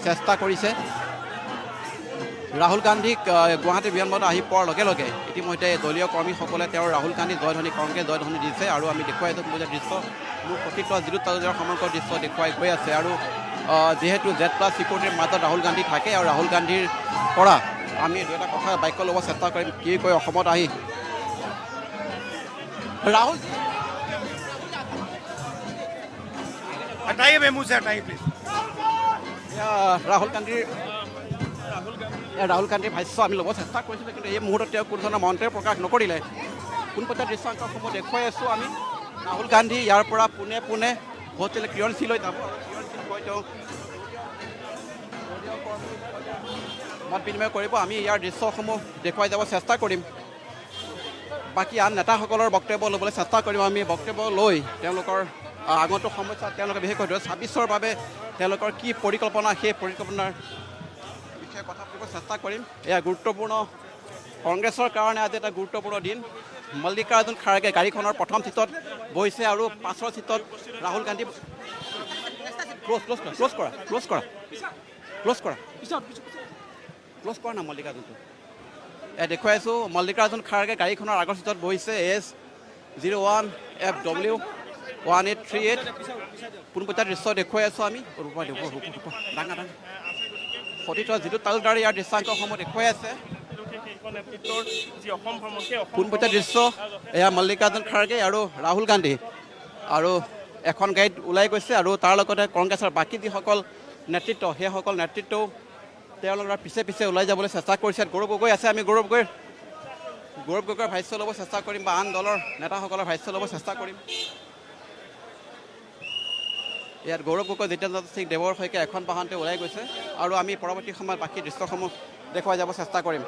চেষ্টা কৰিছে। ৰাহুল গান্ধীক গুৱাহাটী বিমানবন্দৰত আহি পোৱাৰ লগে লগে ইতিমধ্যে দলীয় কৰ্মীসকলে তেওঁৰ ৰাহুল গান্ধী জয়ধ্বনি, কংগ্ৰেছ জয়ধ্বনি দিছে। আৰু আমি দেখুৱাই আছোঁ যে দৃশ্য মোৰ সতীৰ্থ জিতু তালুকদাৰৰ সমগ্ৰ দৃশ্য দেখুৱাই গৈ আছে। আৰু যিহেতু জেড প্লাছ ছিকিউৰিটিৰ মাজত ৰাহুল গান্ধী থাকে আৰু ৰাহুল গান্ধীৰ পৰা আমি দুই এটা কথা বাক্য ল'ব চেষ্টা কৰিম, কি কয় অসমত আহি ৰাহুল। ৰাহুল গান্ধীৰ ভাষ্য আমি ল'ব চেষ্টা কৰিছিলোঁ, কিন্তু এই মুহূৰ্তত তেওঁ কোনো ধৰণৰ মন্তব্য প্ৰকাশ নকৰিলে। পোনপটীয়া দৃশ্যাংশসমূহ দেখুৱাই আছোঁ আমি। ৰাহুল গান্ধী ইয়াৰ পৰা পোনে পোনে হোটেল কিৰণশীলৈ যাব আৰু কিৰণশীল গৈ তেওঁ মত বিনিময় কৰিব। আমি ইয়াৰ দৃশ্যসমূহ দেখুৱাই যাব চেষ্টা কৰিম। বাকী আন নেতাসকলৰ বক্তব্য ল'বলৈ চেষ্টা কৰিম। আমি বক্তব্য লৈ তেওঁলোকৰ আগন্তুক সমস্যা, তেওঁলোকে বিশেষকৈ 2026ৰ বাবে তেওঁলোকৰ কি পৰিকল্পনা, সেই পৰিকল্পনাৰ বিষয়ে কথা পাতিব চেষ্টা কৰিম। এয়া গুৰুত্বপূৰ্ণ কংগ্ৰেছৰ কাৰণে আজি এটা গুৰুত্বপূৰ্ণ দিন। মল্লিকাৰ্জুন খাৰ্গে গাড়ীখনৰ প্ৰথম চিটত বহিছে আৰু পাছৰ চিটত ৰাহুল গান্ধী। ক্ল'জ ক্ল'জ কৰা, ক্ল'জ কৰা, ক্ল'জ কৰা, ক্ল'জ কৰা, ক্ল'জ কৰা না মল্লিকাৰ্জুনটো। দেখুৱাই আছোঁ মল্লিকাৰ্জুন খাৰ্গে গাড়ীখনৰ আগৰ চিটত বহিছে। S 01 F W 1838। পোনপটীয়া দৃশ্য দেখুৱাই আছোঁ আমি। ডাঙৰ ডাঙৰ সতীৰ্থ যিটো তালুকদাৰে ইয়াৰ দৃশ্যাংশসমূহ দেখুৱাই আছে। পোনপটীয়া দৃশ্য এয়া মল্লিকাৰ্জুন খাৰ্গে আৰু ৰাহুল গান্ধী আৰু এখন গাড়ীত ওলাই গৈছে। আৰু তাৰ লগতে কংগ্ৰেছৰ বাকী যিসকল নেতৃত্ব, সেইসকল নেতৃত্বও তেওঁলোকৰ পিছে পিছে ওলাই যাবলৈ চেষ্টা কৰিছে। গৌৰৱ গগৈ আছে, আমি গৌৰৱ গগৈৰ ভাষ্য ল'ব চেষ্টা কৰিম বা আন দলৰ নেতাসকলৰ ভাষ্য ল'ব চেষ্টা কৰিম। ইয়াত গৌৰৱ গগৈ, জিতেন্দ্ৰ সিং দেৱৰ সৈতে এখন বাহনতে ওলাই গৈছে আৰু আমি পৰৱৰ্তী সময়ত বাকী দৃশ্যসমূহ দেখুৱাই যাব চেষ্টা কৰিম।